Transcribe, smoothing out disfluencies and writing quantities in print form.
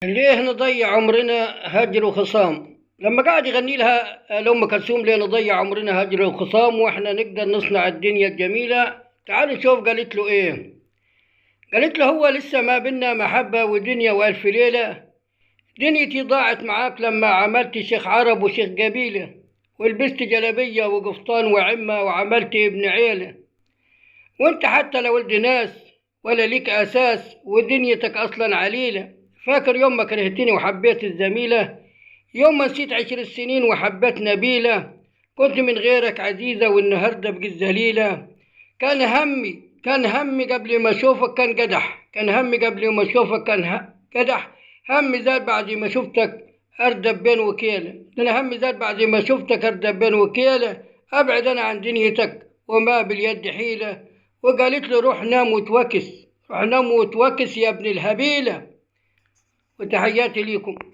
ليه نضيع عمرنا هجر وخصام؟ لما قاعد يغني لها لأم كلثوم ليه نضيع عمرنا هجر وخصام واحنا نقدر نصنع الدنيا الجميلة. تعالوا نشوف قالت له ايه. قالت له هو لسه ما بينا محبة ودنيا وألف ليلة، دنيتي ضاعت معاك لما عملت شيخ عرب وشيخ قبيلة، ولبست جلابية وقفطان وعمة وعملت ابن عيلة، وانت حتى لو ولد ناس ولا ليك أساس ودنيتك أصلا عليلة. فاكر يوم ما كرهتني وحبيت الزميلة، يوم ما نسيت 10 سنين وحبيت نبيلة، كنت من غيرك عزيزة والنهاردة بقيت ذليلة. كان همي قبل ما اشوفك كان قدح، كان همي قبل ما اشوفك كان قدح، همي زاد بعد ما شفتك اردب بين وكيلة، ده انا همي زاد بعد ما شفتك اردب بين وكيلة، ابعد انا عن دنيتك وما باليد حيلة. وقالت له روح نام وتوكس، روح نام وتوكس يا ابن الهبيلة. وتحياتي ليكم.